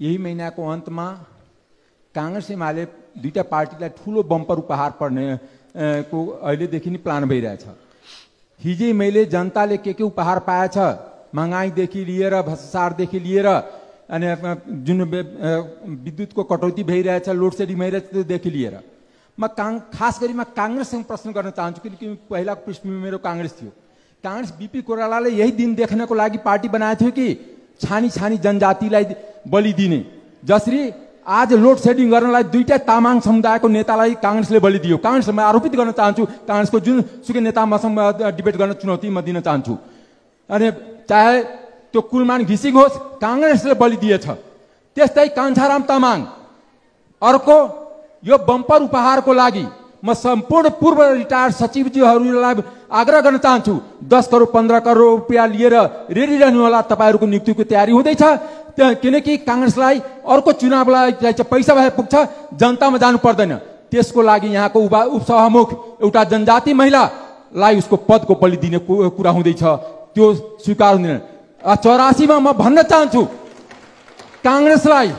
यही महीनाको अन्तमा कांग्रेस एमाले दुईटा पार्टीलाई ठूलो बम्पर उपहार पर्ने को अहिलेदेखि नै प्लान भइरहेछ। हिजै मैले जनताले के उपहार पाएछ, महँगाईदेखि लिएर भ्रष्टाचारदेखि लिएर अनि जुन विद्युतको कटौती भइरहेछ, लोड सेडिङ भइरहेछ, त्योदेखि लिएर म खास गरी म कांग्रेससँग प्रश्न गर्न चाहन्छु, किनकि पहिलाको पृष्ठभूमि मेरो कांग्रेस थियो। कांग्रेस बीपी कोइरालाले यही दिन देख्नको लागि पार्टी बनाएको थियो कि छानी छानी जनजातिलाई बलि दिने। जसरी आज लोड सेडिङ गर्नलाई दुईटा तामाङ समुदायको नेतालाई कांग्रेसले बलि दियो। कांग्रेसलाई म आरोपित गर्न चाहन्छु, कांग्रेसको जुन सुकै नेता मसँग डिबेट गर्न चुनौती म दिन चाहन्छु। अनि चाहे त्यो कुलमान घिसिङ होस्, कांग्रेसले बलि दिएछ। त्यस्तै कान्छाराम तामाङ अर्को यो बम्पर उपहारको लागि म सम्पूर्ण पूर्व रिटायर्ड सचिवजीहरूलाई आग्रह गर्न चाहन्छु, 10 करोड 15 करोड रुपियाँ लिएर रेडी रहनु होला। तपाईहरुको नियुक्तिको तयारी हुँदैछ, किनकि कांग्रेसलाई अर्को चुनावलाई पैसा भए पुग्छ, जनतामा जानु पर्दैन। त्यसको लागि यहाँको उपसभामुख एउटा जनजाति महिलालाई उसको पदको बलि दिने कुरा हुँदैछ, त्यो स्वीकार हुँदैन। 84 मा म भन्न चाहन्छु, कांग्रेसलाई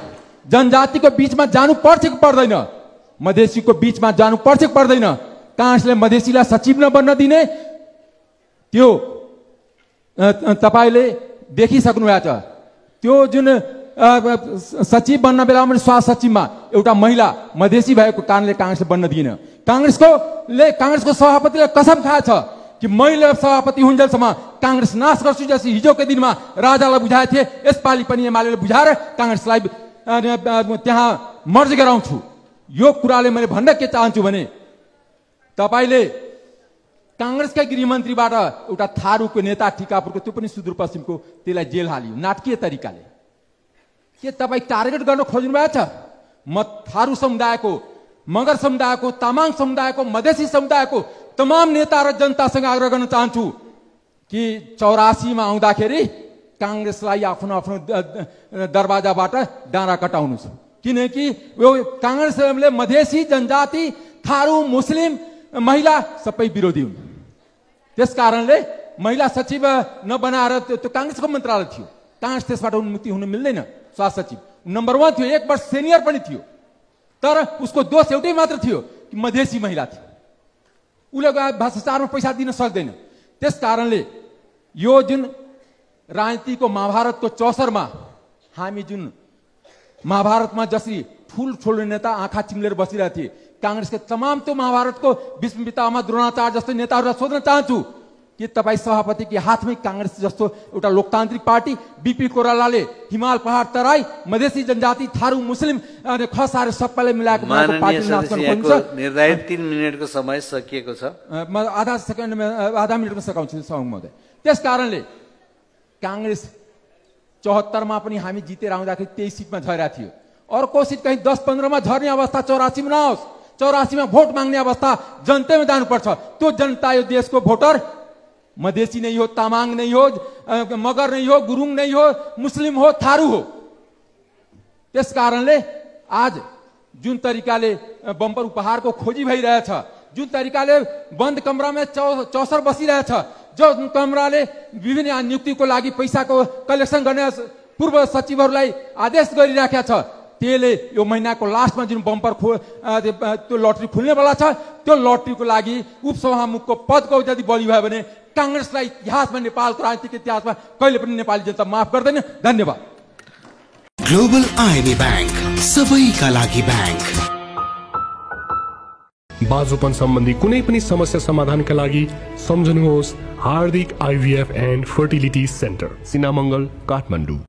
जनजातिको बीचमा जानु पर्छ कि पर्दैन, मधेसीको बीचमा जानु पर्छ कि पर्दैन। कांग्रेसले मधेसीलाई सचिव नबन्न दिने, त्यो तपाईले देखिसक्नु भएको छ। त्यो जुन सचिव बन्न बेलामा स्वास्थ्य सचिवमा एउटा महिला मधेसी भएको कारणले कांग्रेसले बन्न दिएन। कांग्रेसको सभापतिले कसम खाएछ कि मैले सभापति हुन्जेलसम्म कांग्रेस नाश गर्छु, जसरी हिजोको दिनमा राजालाई बुझाएको थिए, यसपालि पनि एमालेले बुझाएर कांग्रेसलाई त्यहाँ मर्ज गराउँछु। यो कुराले मैले भन्न के चाहन्छु भने, तपाईले कांग्रेसकै गृहमन्त्रीबाट एउटा थारूको नेता टिकापुरको, त्यो पनि सुदूरपश्चिमको, त्यसलाई जेल हालियो नाटकीय तरिकाले। के तपाईँ टार्गेट गर्न खोज्नु भएको छ? म थारू समुदायको, मगर समुदायको, तामाङ समुदायको, मधेसी समुदायको तमाम नेता र जनतासँग आग्रह गर्न चाहन्छु कि 84 मा आउँदाखेरि कांग्रेसलाई आफ्नो आफ्नो दरवाजाबाट डाँडा कटाउनु छ। किनकि यो कांग्रेसले मधेसी, जनजाति, थारू, मुस्लिम, महिला सबै विरोधी हुन्। त्यसकारणले महिला सचिव नबनाएर, त्यो कांग्रेसको मन्त्रालय थियो, कांग्रेस त्यसबाट उन्मुक्ति हुन मिल्दैन। स्वास्थ्य सचिव नम्बर 1 थियो, 1 वर्ष सिनियर पनि थियो, तर उसको दोष एउटै मात्र थियो कि मधेसी महिला थियो। उसले भ्रष्टाचारमा पैसा दिन सक्दैन। त्यसकारणले यो जुन राजनीतिको महाभारतको चौसरमा हामी जुन महाभारतमा जसरी ठुलो नेता आँखा चिम्लेर बसिरहेको थिए, कांग्रेसका तमाम त्यो महाभारतको भीष्म पितामह द्रोणाचार्य जस्तो नेताहरूलाई सोध्न चाहन्छु कि तपाईँ सभापतिको हातमै कांग्रेस जस्तो एउटा लोकतान्त्रिक पार्टी, बीपी कोइरालाले हिमाल पहाड तराई, मधेसी, जनजाति, थारू, मुस्लिम अनि खसारे सबैलाई मिलाएको पार्टी नाश गर्नुहुन्छ। निर्धारित 3 मिनेटको समय सकिएको छ। म आधा मिनेटमा सकाउँछु महोदय। त्यसकारणले कांग्रेस 74 मा पनि हामी जितेर आउँदाखेरि 23 सिटमा झरेको थियो। अर्को सिट कहीँ 10-15 मा झर्ने अवस्था 84 मा नहोस्। 84 मा भोट माग्ने अवस्था जनतामा जानुपर्छ। त्यो जनता यो देशको भोटर मधेसी नहीं हो, तामाङ नहीं हो, मगर नहीं हो, गुरुङ नहीं हो, मुस्लिम हो, थारू हो। त्यस कारणले आज जुन तरिकाले बम्पर उपहारको खोजी भइरहेछ, जुन तरिकाले बन्द कमरामा चौसर बसिरहेछ, जो कमराले विभिन्न नियुक्तिको लागि पैसाको कलेक्सन गर्ने पूर्व सचिवहरूलाई आदेश गरिराखेको छ, त्यसले यो महिनाको लास्टमा जुन बम्पर त्यो लटरी खुल्नेवाला छ, त्यो लटरीको लागि उपसभामुखको पदको यदि बलि भयो भने कांग्रेसलाई इतिहासमा, नेपालको राजनीतिक इतिहासमा कहिले पनि नेपाली जनता माफ गर्दैन। धन्यवाद। ग्लोबल आईबी बैंक, सबैका लागि बैंक। बाजुपन सम्बन्धी कुनै पनि समस्या समाधानका लागि सम्झनुहोस् हार्दिक IVF and fertility centre, Sinamangal, Kathmandu.